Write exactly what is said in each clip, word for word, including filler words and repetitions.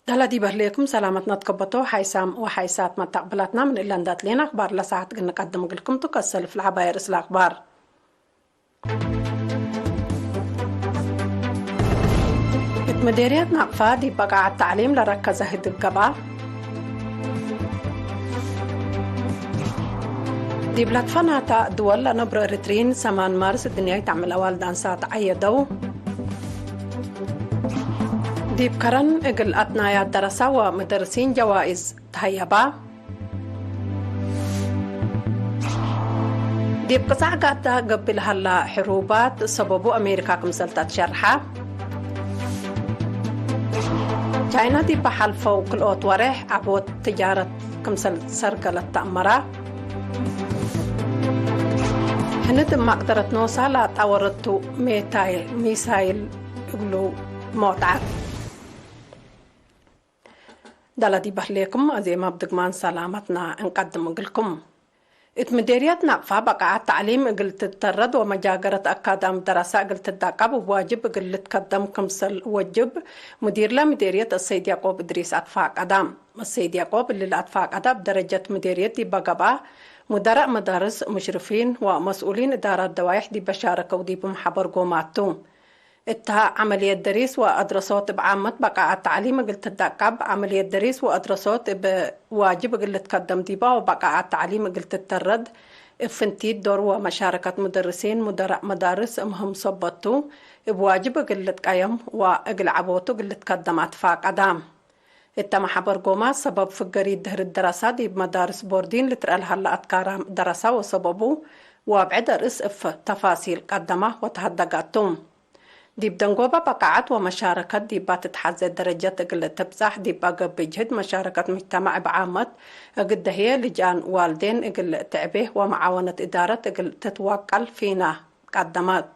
ዳላ ዲብ ህሌኩም ሰላመትና ትከበቶ ሓይሳም ወሓይሳት መተቅብላትና ምን እለ እንደ አትሌና አክባር ለሰዓት እግል ንቀድም እግልኩም ቱ። ከሰልፍ ለዐባይ ርእስ ለአክባር። እት ምዴርየት ናቅፋ ዲብ በቃዐት ተዕሊም ለረከዘ ህድግ ገብአ። ዲብ ለትፈናተ ድወል ለነብሮ ኤሪትሪን ሰማን ማርስ እድንያይ ተዕምል አዋልድ አንሳት ዐየደው። ዲብ ከረን እግል አትናያት ደረሳ ወመደርሲን ጀዋኢዝ ተሀየባ። ዲብ ቅጻዕ ጋዳ ገብእ ለሀላ ሕሩባት ሰበቡ አሜሪካ ክምሰል ተአትሸርሐ። ቻይና ዲብ ሐልፈው ክልኦት ወሬሕ ዐቦት ትጃረት ክምሰል ሰርገለት ተአመራ። ሕንድ እብ መቅደረት ኖሳ ለአጣወረቱ ሜታይል ሚሳይል እግሉ ሞትዐት። ዳላ ዲብ ህሌኩም አዜም እብ ድግማን ሰላመትና እንቀድም እግልኩም። እት ምዴርየት ናቅፋ በቃዐት ተዕሊም እግል ትተረድ ወመጃገረት አካዳም ደረሳ እግል ትዳቀብ እብ ዋጅብ እግል ልትከደም ክምሰል ወጅብ ሙዲርለ ምዴርየት አሰይድ ያቆብ እድሪስ አትፋቀዳ። አሰይድ ያቆብ እሊ ለአትፋቀዳ እብ ደረጀት ምዴርየት ዲበ ገብአ፣ ሙደረእ መዳርስ፣ ሙሽርፊን ወመስኡሊን እዳራት ደዋይሕ ዲበ ሻረከው ዲብ መሐበር ጎማት ቱ። እታ ዐመልየት ደሪስ ወአድረሶት እብ ዓመት በቃዐት ተዕሊም እግል ትዳቀብ፣ ዐመልየት ደሪስ ወአድረሶት እብ ዋጅብ እግል ልትከደም ዲባ ወበቃዐት ተዕሊም እግል ትተረድ እብ ፍንቲት ዶር ወመሻረከት ሙደርሲን፣ ሙደረእ መዳርስ ምህም ሰበት ቱ፣ እብ ዋጅብ እግል ልትቀየም ወእግል ዐቦቱ እግል ልትከደም አትፋቀዳ። እተ መሐበር ጎማት ሰበብ ፍገሪት ድህር ደረሳ ዲብ መዳርስ ቦርዲን ልትረአ ለሀለ አትካራም ደረሳ ወሰበቡ ወአብዕድ አርእስ እብ ተፋሲል ቀደማ ወተሀደጋቱ። ዲብ ደንጎበ በቃዐት ወመሻረከት ዲባ ትትሐዜ ደረጀት እግል ትብጻሕ ዲብ አገብእ ጅህድ መሻረከት ሙጅተማዕ እብ ዓመት እግል ደህየ ልጃን ዋልዴን እግል ትዕቤ ወመዓወነት እዳረት እግል ትትወቀል ፊና ቀደመት።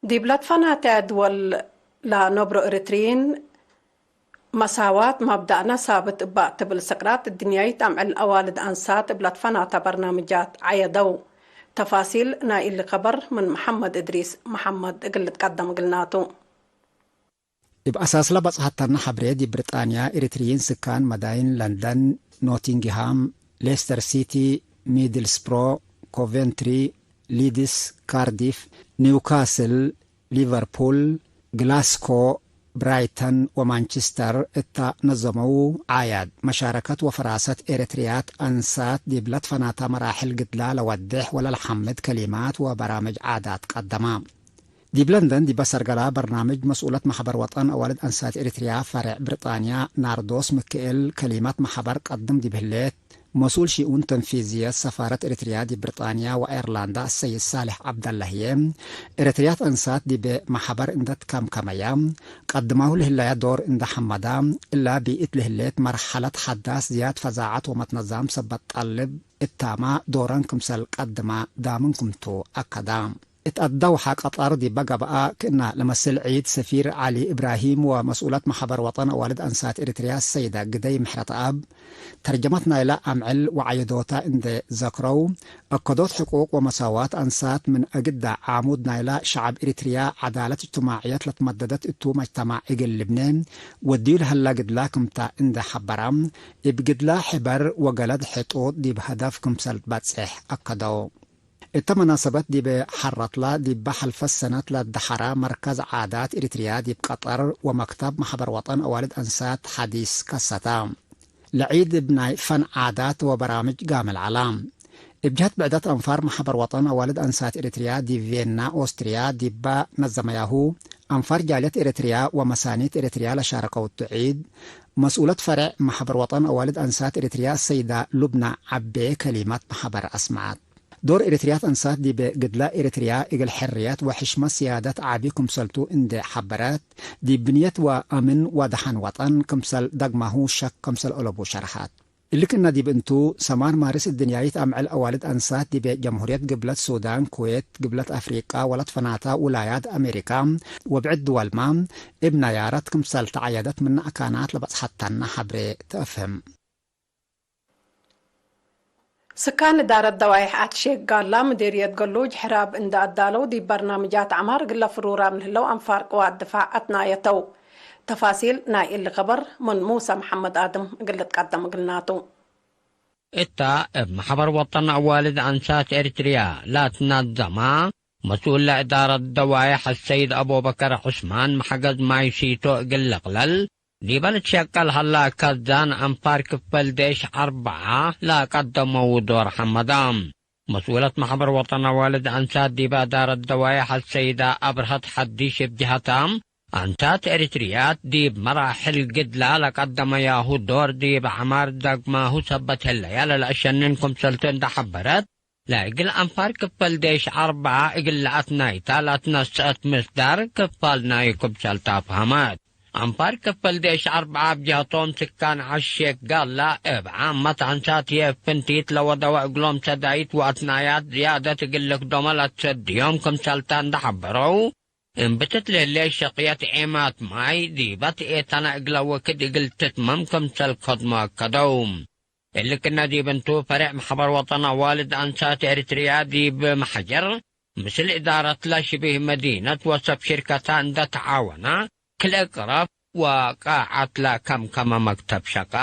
ዲብ ለትፈናተ ድወል ለነብሮ ኤሪትሪይን፣ መሳዋት መብዳእነ ሳብት እበ ትብል ስቅራት እድንያይት አምዕል አዋልድ አንሳት እብ ለትፈናተ በርናምጃት ዐየደው። ተፋሲል ናይ እሊ ከበር ምን መሐመድ እድሪስ መሐመድ እግል ልትቀደም እግልናቱ። እብ አሳስለ በጽሐተነ ሐብሬ፣ ዲብ ብሪጣንያ፣ ኤሪትርይን ስካን መዳይን ለንደን፣ ኖቲንግሃም፣ ሌስተር ሲቲ፣ ሚድልስብሮ፣ ኮቨንትሪ፣ ሊድስ፣ ካርዲፍ፣ ኒውካስል፣ ሊቨርፑል፣ ግላስኮ፣ ብራይተን ወማንችስተር እተ ነዘመው ዓያድ፣ መሻረከት ወፈራሰት ኤሪትርያት አንሳት ዲብ ለትፈናተ መራሕል ግድላ ለወዴሕ ወለለሐምድ ከሊማት ወበራምጅ ዓዳት ቀደማ። ዲብ ለንደን ዲበ ሰርገላ በርናምጅ መስኡለት መሕበር ወጠን አዋልድ አንሳት ኤሪትርያ ፈሬዕ ብሪጣንያ ናርዶስ ምክኤል ከሊማት መሕበር ቀድም ዲብ ህሌት፣ መስኡል ሺኡን ተንፊዝየት ሰፋረት ኤሪትርያ ዲብ ብሪጣንያ ወአየርላንዳ አሰይድ ሳልሕ ዐብደላ ህዬ፣ ኤሪትርያት አንሳት ዲብ መሕበር እንዴ ትከምከመያ፣ ቀድማሁ ለህለየ ዶር እንዴ ሐመዳ፣ እላ ቢእት ለህሌት መርሐለት ሐዳስ ዝያድ ፈዛዐት ወመትነዛም ሰበት ጠልብ እታማ ዶረን ክምሰል ቀድማ ዳምን ክምቱ አከዳ። እት አዳውሐ ቀጠር ዲበ ገብአ፣ ክእና ለመስል ዒድ ሰፊር ዐሊ እብራሂም ወመስኡለት መሕበር ወጠን አዋልድ አንሳት ኤሪትርያ ሰይደ ግደይ ምሕረተአብ፣ ተርጀመት ናይለ አምዕል ወዐየዶተ እንዴ ዘክረው፣ አከዶት ሕቁቅ ወመሳዋት አንሳት ምን አግደ ዓሙድ ናይለ ሸዐብ ኤሪትርያ ዐዳለት እጅትማዕየት ለትመደደት እቱ መጅተማዕ እግል ልብኔ ወድዩ ለሀላ ግድላ ክምተ እንዴ ሐበራ፣ እብ ግድላ ሕበር ወገለድ ሕጡጥ ዲብ ሀደፍ ክምሰል ትበጽሕ አከደው። እተ መናሰበት ዲብ ሐረትላ፣ ዲበ ሐልፈት ሰነት ለደሐራ መርከዝ ዓዳት ኤሪትርያ ዲብ ቀጠር ወመክተብ መሕበር ወጠን አዋልድ አንሳት ሐዲስ ከሰተ። ለዒድ እብ ናይ ፈን ዓዳት ወበራምጅ ጋምል ዐላ። እብ ጀህት ብዕደት አንፋር መሕበር ወጠን አዋልድ አንሳት ኤሪትርያ ዲብ ቬና ኦስትርያ ዲበ ነዘመያሁ፣ አንፋር ጃልየት ኤሪትርያ ወመሳኒት ኤሪትርያ ለሻረከውቱ ዒድ፣ መስኡለት ፈሬዕ መሕበር ወጠን አዋልድ አንሳት ኤሪትርያ ሰይዳ ሉብና ዐቤ ከሊማት መሕበር አስመዐት። ዶር ኤሪትርያት አንሳት ዲብ ግድለ ኤሪትርያ እግል ሕርየት ወሕሽመት ስያደት ዐቢ ክምሰልቱ እንዴ ሐበረት፣ ዲብ ብንየት ወአምን ወደሐን ወጠን ክምሰል ደግማሁ ሸክ ክምሰል አለቡ ሸርሐት። እሊ ክእነ ዲብ እንቱ፣ ሰማን ማርስ እድንያይት አምዕል አዋልድ አንሳት ዲብ ጀምሁርየት ግብለት ሱዳን፣ ኩዌት፣ ግብለት አፍሪቃ ወለትፈናተ ውላያት አሜሪካ ወብዕድ ድወልመ እብ ነያረት ክምሰል ተዐየደት ምነ አካናት ለበጽሐተነ ሐብሬ ተአፍህም። ስካን እዳረት ደዋይሕ አትሼክ ጋላ ምዴርየት ገሉጅ ሕራብ እንደ አዳለው ዲብ በርናምጃት ዐማር እግለ ፍሩራም ለህለው አንፋር ቅዋት ድፋዕ አትናየተው። ተፋሲል ናይ እሊ ከበር ምን ሙሰ መሐመድ አድም እግል ልትቀደም እግልናቱ። እታ እብ መሕበር ወጠን አዋልድ አንሳት ኤሪትርያ ላትናዘማ መስኡል ለእዳረት ደዋይሕ አሰይድ አቡበከር ዑስማን መሐገዝ ማይ ሲቶ እግል ልቅለል ዲበ ልትሸቀል ሀላ ካዛን አንፋር ክፈል ዴሽ አርበዓ ለቀደመው ዶር ሐመዳ። መስኡለት መሕበር ወጠን አዋልድ አንሳት ዲበ እዳረት ደዋይሕ አሰይዳ አብርሀት ሐዲሽ እብ ጀሀታ፣ አንሳት ኤሪትርያት ዲብ መራሕል ግድላ ለቀደመያሁ ዶር ዲብ ዐማር ዳግማሁ ሰበት ህለያ ለለአሸንን ክምሰልቱ እንደ ሐበረት፣ ለእግል አንፋር ክፈል ዴሽ አርበዓ እግል ለአትናይታ ለአትነስአት ምስዳር ክፋል ናይ ክምሰልታ አፍሀመት። አንፋር ክፈል ዴሽ አርበዓ እብ ጀህቶም ስካን ዐሼክ ጋላ እብ ዓመት አንሳት ህዬ እብ ፍንቲት ለወደወ እግሎም ሰዳይት ወአትናያት ዝያደት እግል ልክዶመ ለትሰድዮም ክምሰልታ እንደ ሐበረው፣ እንብትት ለህሌት ሸቅየት ዔማት ማይ ዲበ ትኤተነ እግለ ወክድ እግል ትትመም ክምሰል ከድሞ አከደው። እሊ ክነ ዲብ እንቱ፣ ፈሬዕ መሕበር ወጠን አዋልድ አንሳት ኤሪትርያ ዲብ መሐጀር፣ ምስል እዳረትለ ሽቢህ መዲነት ወሰብ ሽርከታ እንደ ተዓወነ፣ ክልኤ ቅረፍ ወቃዓትለ ከምከመ መክተብ ሸቀ።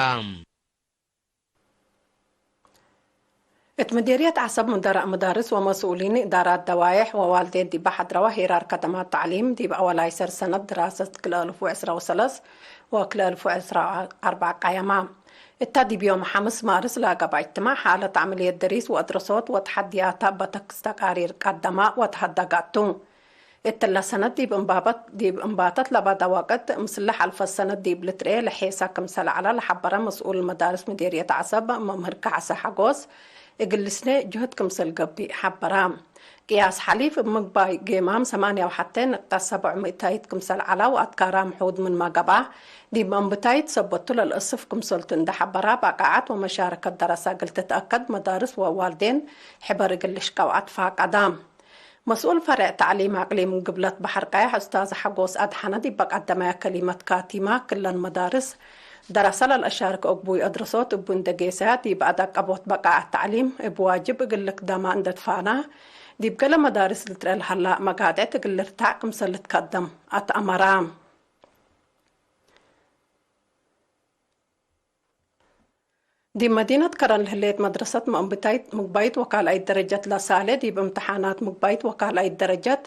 እት ምዴርየት ዐሰብ፣ ሙደራእ መዳርስ ወመስኡሊን እዳራት ደዋይሕ ወዋልዴን ዲበ ሐድረወ ሄራር ከደማት ተዕሊም፣ ዲብ አወላይ ሰር ሰነት ድራሰት ክልኤ አልፍ ወዕስራ ወሰለስ ወክልኤ አልፍ ወዕስራ ወአርበዕ ቀየማ። እታ ዲብ ዮም ሐምስ ማርስ ለገብአ እጅትማዕ፣ ሓለት ዐመልየት ደሪስ ወአድረሶት ወተሐድያታ በተክስ ተቃሪር ቀደማ ወተሀደጋ ቱ። እትለ ሰነት ዲብ እንባበት፣ ዲብ እንባተት ለበደ ወቅት፣ ምስለ ሐልፈት ሰነት ዲብ ልትርኤ ለሔሰ ክምሰል ዐለ ለሐበረ መስኡል መዳርስ ምዴርየት ዐሰብ፣ መምህር ከሐሰ ሐጎስ፣ እግል ልስኔ ጅሁድ ክምሰል ገብእ ሐበረ። ቅያስ ሐሊፍ እብ ምግባይ ጌማም ሰማንያ ወሐቴ ንቅጠት ሰብዕ ምእታይት ክምሰል ዐለ ወአትካራም ሑድ ምንመ ገብአ፣ ዲብ መንብታይት ሰበቱ ለልአስፍ ክምሰልቱ እንደ ሐበረ፣ በቃዐት ወመሻረከት ደረሰ እግል ትትአከድ መዳርስ ወዋልዴን ሕበር እግል ልሽቀው አትፋቀደ። መስኡል ፈሬዕ ተዕሊም አቅሊም ግብለት በሐር ቀያሕ ኡስታዝ ሐጎስ አድሐነ ዲብ ቀደመያ ከሊመት ካቲማ፣ ክለን መዳርስ ደረሰ ለልአሻርክ እግቡይ አድረሶት እቡ እንዴ ጌሰያ፣ ዲብ አዳቀቦት በቃዐት ተዕሊም እብ ዋጅብ እግል ልክደማ እንዴ ትፋና፣ ዲብ ገሌ መዳርስ ልትርኤ ለሀላ መጋድዕት እግል ልርታዕ ክምሰል ልትከደም አትአመራ። ዲብ መዲነት ከረን ለህሌት መድረሰት መእንብታይት ምግባይት ወካልኣይት ደረጀት ለሳሌ፣ ዲብ እምትሓናት ምግባይት ወካልኣይት ደረጀት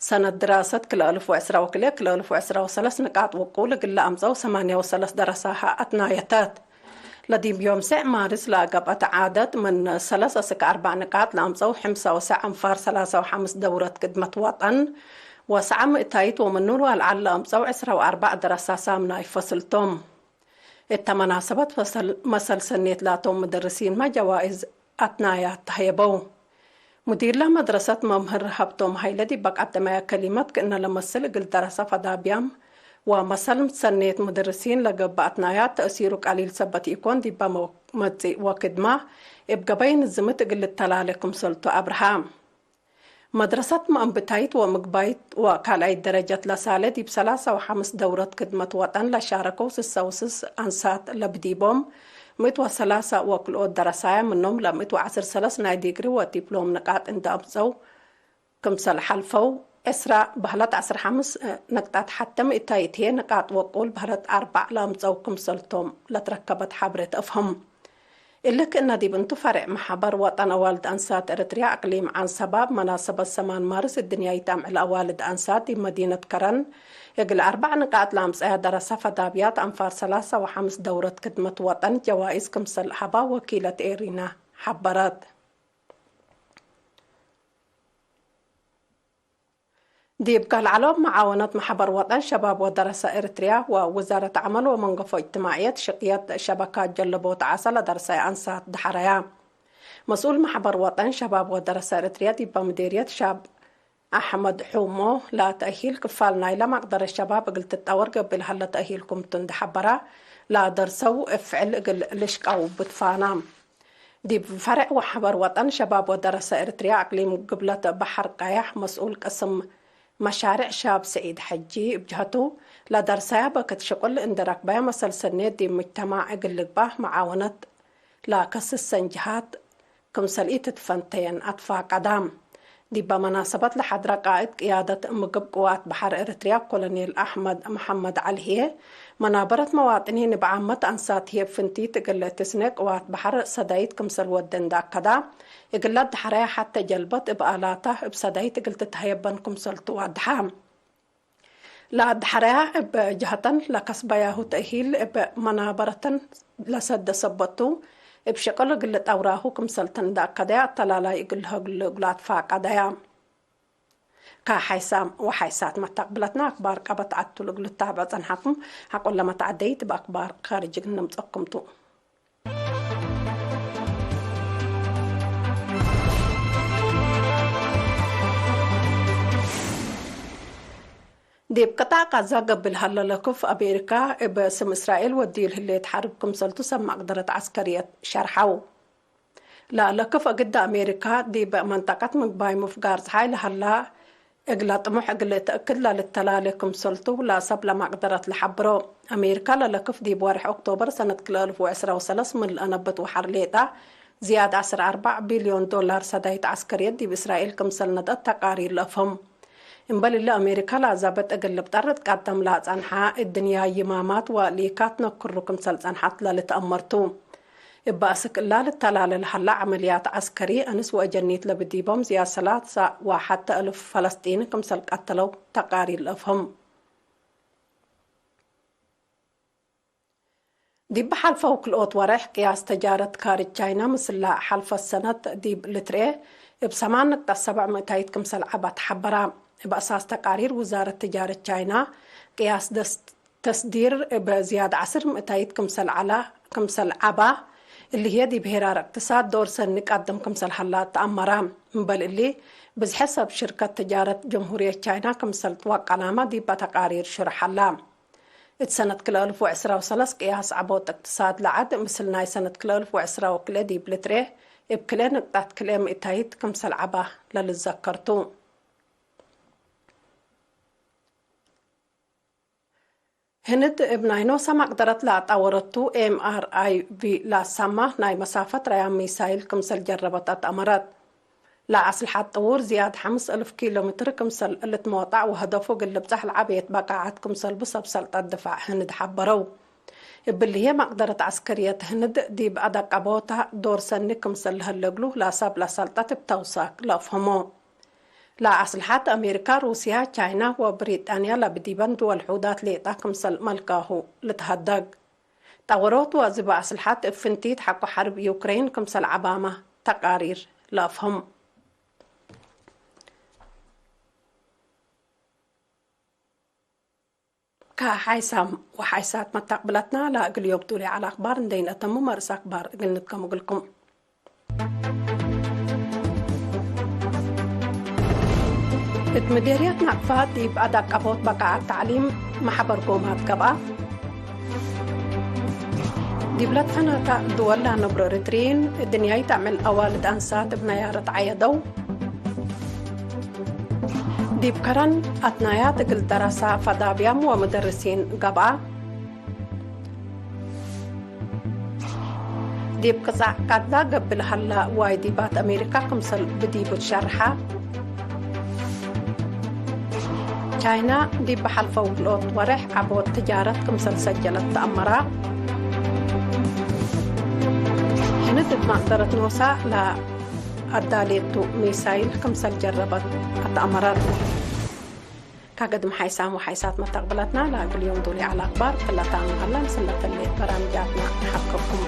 ሰነት ድራሰት ክልኤ አልፍ ወዕስራ ወክልኤ፣ ክልኤ አልፍ ወዕስራ ወሰለስ ንቃጥ ውቁል እግል ለአምጸው ሰማንያ ወሰለስ ደረሳሀ አትናየተት። ለዲብ ዮም ሴዕ ማርስ ለገብአት ዓደት ምን ሰለስ እስክ አርበዕ ንቃጥ ለአምጸው ሕምሳ ወሰዕ አንፋር ሰላሳ ወሐምስ ደውረት ክድመት ወጠን ወሰዓ ምእታይት ወምኑ ለአልዓል ለአምጸው ዕስራ ወአርበዕ ደረሳ ሳምናይ ፈስል ቶም። እተ መናሰበት ፈሰል መሰል ሰኔት ላቶም ምደርሲንመ ጀዋእዝ አትናያት ተህየበው። ሙዲርለ መድረሰት መምህር ሀብቶም ሀይለ ዲበ ቀደመያ ከሊመት፣ ክእነ ለመስል እግል ደረሰ ፈዳብያም ወመሰል ሰኔት ምድርሲን ለገብአ አትናያት ተእሲሩ ቀሊል ሰበት ኢኮን፣ ዲበ መጽእ ወክድመ እብ ገበይ ንዝምት እግል ልተላሌ ክምሰልቱ አብርሃ። መድረሰት መአንብታይት ወምግባይት ወካልኣይት ደረጀት ለሳሌ ዲብ ሰላሳ ወሐምስ ደውረት ክድመት ወጠን ለሻረከው ስሰ ወስስ አንሳት ለብዲቦም፣ ምእት ወሰላሳ ወክልኦት ደረሳያ ምኖም ለምእት ወዐስር ሰለስ ናይ ዲግሪ ወዲፕሎም ንቃጥ እንደ አምጸው ክምሰል ሐልፈው፣ ዕስራ በህለት ዐስር ሐምስ ነቅጣት ሐተ ምእታይት ህዬ ንቃጥ ወቁል በህለት አርበዕ ለአምጸው ክምሰልቶም ለትረከበት ሐብሬ ተአፍህም። እሊ ክእነ ዲብ እንቱ ፈሬዕ መሐበር ወጠን አዋልድ አንሳት ኤረትርያ አቅሊም ዐንሰባ እብ መናሰበት ሰማን ማርስ እድንያይት አምዕል አዋልድ አንሳት ዲብ መዲነት ከረን እግል አርበዕ ንቃጥ ለአምጸያ ደረሰ ፈዳብያት አንፋር ሰላሳ ወሐምስ ደውረት ክድመት ወጠን ጀዋይዝ ክምሰል ሀባ ወኪለት ኤሪና ሐበረት። ዲብ ጋልዓሎም መዓወነት መሐበር ወጠን ሸባብ ወደረሰ ኤረትርያ ወውዛረት ዐመል ወመንገፎ እጅትማዕየት ሽቅየት ሸበካት ጀለቦት ዐሰ ለደርሰየ አንሳት ደሐረያ። መስኡል መሐበር ወጠን ሸባብ ወደረሰ ኤረትርያ ዲበ ምዴርየት ሻብ አሕመድ ሑሞ፣ ለተእሂል ክፋል ናይለ መቅደረት ሸባብ እግል ትጠወር ገብእ ለሀለ ተእሂል ክምቱ እንደ ሐበራ፣ ለደርሰው እብ ፍዕል እግል ልሽቀው ብትፋና። ዲብ ፈሬዕ ወሐበር ወጠን ሸባብ ወደረሰ ኤረትርያ አቅሊም ግብለት በሐር ቀያሕ መስኡል ቅስም መሻሬዕ ሻብ ሰዒድ ሐጂ እብ ጀሀቱ፣ ለደርሰያ በክት ሽቁል እንዴ ረክበያ መሰል ሰኔት ዲብ ሙጅተማዕ እግል ልግባእ መዓወነት ለከስሰን ጀሃት ክምሰል ኢትትፈንተየን አትፋቀዳ። ዲበ መናሰበት ለሐድረ ቃእድ ቅያደት ምግብ ቅዋት በሐር ኤረትርያ ኮሎኔል አሕመድ መሐመድ ዐሊ ህዬ፣ መናበረት መዋጥኒን እብ ዓመት አንሳት ህዬ እብ ፍንቲት እግል ልእትስኔ ቅዋት በሐር ሰዳይት ክምሰል ወዴ እንዴ አከዳ፣ እግል ለአድሐረያ ሐቴ ጀልበት እብ አላታ እብ ሰዳይት እግል ትትሀየበን ክምሰልቱ ወድሐ። ለአድሐረያ እብ ጀሀተን ለከስበያሁ ተእሂል እብ መናበረተን ለሰደ ሰበት ቱ፣ እብ ሽቅል እግል ልጠውራሁ ክምሰልተን እንዴ አከደያ፣ አተላላይ እግል ለሀግሉ እግል አትፋቀደያ። ከሐይሳም ወሐይሳት መተቅብለትና አክባር ቀበት ዐቱ ለእግል ልታብዕ ጸንሐኩም፣ ሐቆለ መትዐደይት እብ አክባር ካርጅ እግል ነምጸኩም ቱ። ዲብ ቅጣዕ ቃዛ ገብእ ለሀለ ለክፍ አሜሪካ፣ እብ ስም እስራኤል ወድዩ ለህሌት ሐርብ ክምሰልቱ ሰብ መቅደረት ዐስከርየት ሸርሐው። ለለክፍ እግደ አሜሪካ፣ ዲብ መንጠቀት ምግባይ ምፍጋር ጸሓይ ለሀላ እግለ ጥሙሕ እግል ተእክድ ለልተላሌ ክምሰልቱ ለሰብ ለመቅደረት ለሐብሮ። አሜሪካ ለለክፍ ዲብ ወርሕ ኦክቶበር ሰነት ክልኤ አልፍ ወዕስራ ወሰለስ ምን ለአነብት ወሐር ሌጣ ዝያድ ዐስር አርበዕ ቢልዮን ዶላር ሰዳይት ዐስከርየት ዲብ እስራኤል ክምሰል ነድአት ተቃሪር ለአፍህም። እምበል እሊ አሜሪካ ለአዛበት እግል ልብጠር እት ቀደም ለአጸንሐ እድንያ ይማማት ወሊካት ነክሩ ክምሰል ጸንሐት ለልትአመር ቱ። እብ አስክ እላ ልተላለ ለሀላ ዐመልያት ዐስከሪ፣ አንስ ወአጀኒት ለብዲቦም ዝያድ ሰላሳ ወሐተ እልፍ ፈለስጢኒ ክምሰል ቀተለው ተቃሪር ለአፍህም። ዲብ ሐልፈው ክልኦት ወሬሕ ቅያስ ተጃረት ካርጅ ቻይና ምስላ ሐልፈት ሰነት ዲብ ልትርኤ እብ ሰማን ንቅጠት ሰብዕ ምእታይት ክምሰል ዐባ ተሐበራ። እብ አሳስ ተቃሪር ውዛረት ትጃረት ቻይና፣ ቅያስ ደስ-፣ ተስዲር እብ ዝያድ ዐስር ምእታይት ክምሰል ዐላ፣ ክምሰል ዐባ፣ እሊ ህዬ ዲብ ሄራር እቅትሳድ ዶር ሰኒ ቀድም ክምሰል ሀላ ተአመራ። እምበል እሊ፣ ብዝሐ ሰብ ሽርከት ትጃረት ጀምሁርየት ቻይና ክምሰል ትወቀላመ ዲበ ተቃሪር ሽርሐ ሀላ። እት ሰነት ክልኤ አልፍ ወዕስራ ወሰለስ ቅያስ ዐቦት እቅትሳድ ለዐድ፣ ምስል ናይ ሰነት ክልኤ አልፍ ወዕስራ ወክልኤ ዲብ ልትርኤ እብ ክልኤ ንቅጣት ክልኤ ምእታይት ክምሰል ዐባ ለልዘከር ቱ። ህንድ እብ ናይ ኖሰ መቅደረት ለአጣወረቱ ኤም አር አይ ቪ ለአሳማ ናይ መሳፈት ረያም ሚሳይል ክምሰል ጀረበት አትአመረት። ለአስልሐት ጥዉር ዝያድ ሐምስ እልፍ ኪሎ ሜትር ክምሰል ልትሞጣዕ ወሀደፉ እግል ልብጸሕ ለዐበየት በቃዐት ክምሰልቡ ሰብ ሰልጠት ድፋዕ ህንድ ሐበረው። እብሊ ህዬ መቅደረት ዐስከርየት ህንድ ዲብ አደቀቦታ ዶር ሰኒ ክምሰል ለሀለ እግሉ ለሰብ ለሰልጠት እብ ተውሳክ ለአፍህሞ። ለአስልሐት አሜሪካ፣ ሩስያ፣ ቻይና ወብሪጣንያ ለብዲበን ድወል ሑዳት ሌጣ ክምሰል መልካሁ ልትሀደግ። ጠወሮት ወዝበ አስልሐት እብ ፍንቲት ሐቆ ሐርብ ዩክሬን ክምሰል ዐባመ ተቃሪር ለአፍህም። ከሐይሳም ወሐይሳት መተቅብለትና ለእግል ዮም ዱሌ ዐለ አክባር እንዴ ኢነአተምም አርእስ አክባር እግል ንድገም እግልኩም። እት ምዴርየት ናቅፋ ዲብ አዳቀቦት በቃዐት ተዕሊም መሐበርጎማት ገብአ። ዲብ ለትፈናተ ድወል ለነብሮ ኤሪትርዪን፣ እድንያይ ተዕምል አዋልድ አንሳት እብ ነያረት ዐየደው። ዲብ ከረን አትናያት እግል ደረሰ ፈዳብያም ወመደርሲን ገብአ። ዲብ ቅጻዕ ቃድላ ገብእ ለሀላ ዋይዲባት አሜሪካ ክምሰል ብዲቡ ትሸርሐ። ቻይና ዲብ ሐልፈው ክልኦት ወሬሕ ዐቦት ትጃረት ክምሰል ሰጀለት ተአመራ። ህንድ እብ መቅደረት ኖሳ ለአዳሌቱ ሚሳይል ክምሰል ጀረበት አተአመረት። ከገድም ሐይሳም ወሐይሳት መተቅብለትና ለእግል ዮም ዱሊ ዐለ አክባር ክለታም ሀላ ምስል ለተሌት በራምጃትና ሐብከኩም።